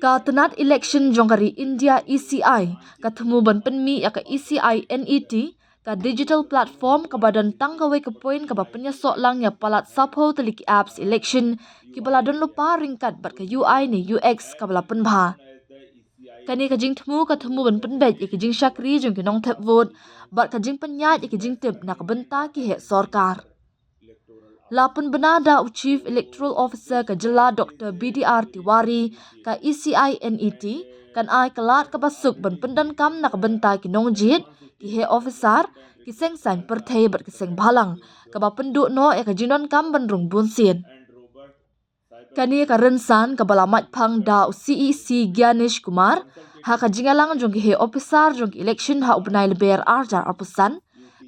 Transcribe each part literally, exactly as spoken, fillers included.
Ka tnat election jong ka ri India, E C I, ka thmu ban pynmih ïa ka E C I N E T, ka digital platform kaba don tang kawei ka point kaba pynïasoh lang ïa palat saphew tylli ki apps election kiba la don lypa ryngkat bad ka U I ne U X kaba la pynbha. Kane ka jingthmu ka thmu ban pynbeit ïa ki jingshakri jong ki nongthep vote bad ka jingpynïaid ïa ki jingtip na ka bynta ki heh sorkar. La pynbna da u Chief Electoral Officer ka jylla, Doctor B D R Tiwari, ka E C I N E T kan ai ka lad kaba suk ban pyndonkam na ka bynta ki nongjied, ki heh officer, ki seng saiñ pyrthei bad ki seng bhalang, kaba pynduh noh ïa ka jingdonkam ban rung bunsien. Kane ka rynsan kaba la mait phang da u C E C Gyanesh Kumar ha ka jingïalang jong ki heh officer jong ki election ha u bnai Lber arhajar arphew san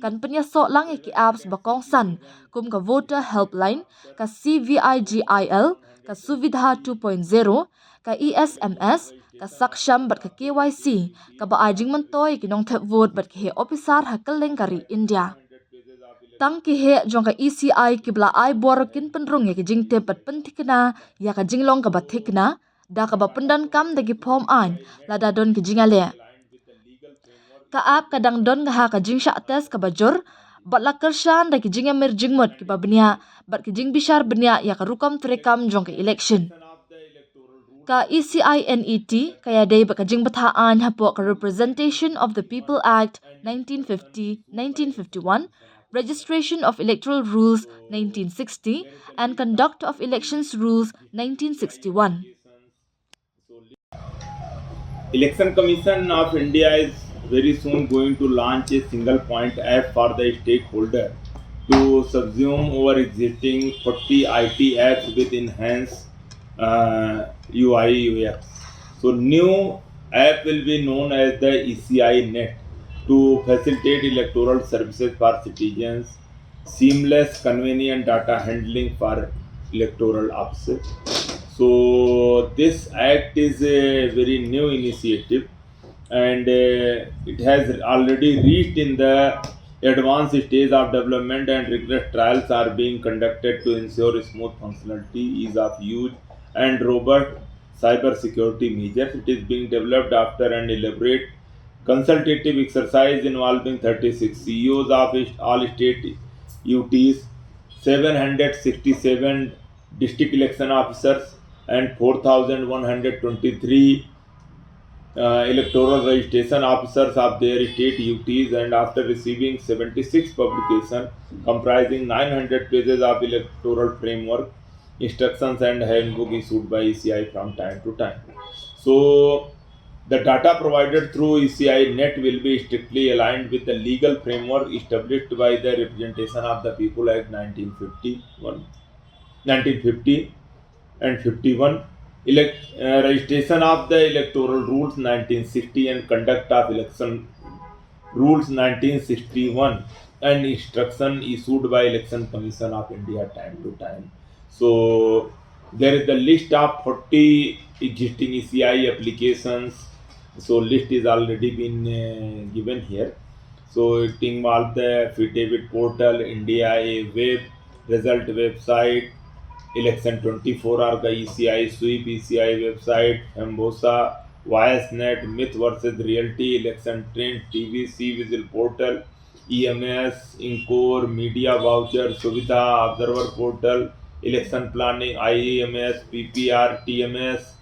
kan pynïasoh lang ïa ki apps ba kongsan kum ka Voter Helpline, ka C V I G I L, ka Suvidha two point zero, ka E S M S, ka Saksham bad ka K Y C, kaba ai jingmyntoi ïa ki nongthep vote bad ki heh officer ha kylleng ka ri India. Tang ki heh jong ka E C I kiba la ai bor kin pynrung ïa ki jingtip bad pynthikna ïa ka jinglong kaba thikna da kaba pyndonkam da ki form aiñ lada don ki jingïaleh. Ka app ka dang don ha ka jingshah test kaba jur bad la kyrshan da ki jingïamir jingmut kiba bniah bad ki jingbishar bniah ïa ka rukom treikam jong ka election. Ka E C I N E T ka ïadei bad ka jingbthah aiñ hapoh ka Representation of the People Act nineteen fifty, nineteen fifty-one, Registration of Electoral Rules nineteen sixty and Conduct of Elections Rules nineteen sixty-one. Election Commission of India is very soon going to launch a single point app for the stakeholder to subsume over existing forty I T apps with enhanced uh, U I U X. So new app will be known as the E C I Net to facilitate electoral services for citizens, seamless, convenient data handling for electoral offices. So this act is a very new initiative, and uh, it has already reached in the advanced stage of development, and rigorous trials are being conducted to ensure smooth functionality, ease of use, and robust cyber security measures. It is being developed after an elaborate consultative exercise involving thirty-six C E Os of all state U Ts, seven hundred sixty-seven district election officers, and four thousand one hundred twenty-three uh, electoral registration officers of their state U Ts, and after receiving seventy-six publications comprising nine hundred pages of electoral framework instructions and handbook issued by E C I from time to time. So, the data provided through E C I Net will be strictly aligned with the legal framework established by the Representation of the People Act nineteen fifty-one, nineteen fifty and fifty-one, elect, uh, Registration of the Electoral Rules nineteen sixty and Conduct of Election Rules nineteen sixty-one, and instruction issued by Election Commission of India time to time. So there is the list of forty existing E C I applications. So list is already been uh, given here. So it involves the affidavit portal, India A web, result website, election twenty-four hour ka E C I sweep, E C I website, Ambuza, Voicenet, Myth versus Reality, Election Trend, T V, C Vigil portal, E M S, Encore, Media Voucher, Suvidha, Observer portal, Election Planning, I E M S, P P R, T M S,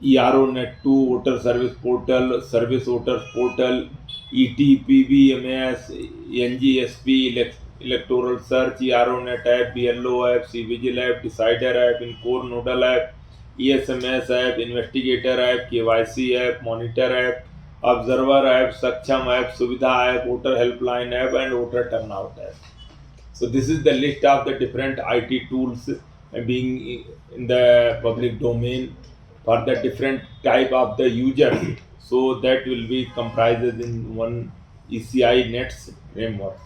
E R O Net two, Voter Service Portal, Service Voters Portal, E T P B M S, N G S P, elec- Electoral Search, E R O Net app, B L O app, C Vigil app, Decider app, Encore Nodal app, E S M S app, Investigator app, K Y C app, Monitor app, Observer app, Saksham app, Suvidha app, Voter Helpline app, and Voter Turnout app. So this is the list of the different I T tools being in the public domain for the different type of the users. So that will be comprises in one E C I Nets framework.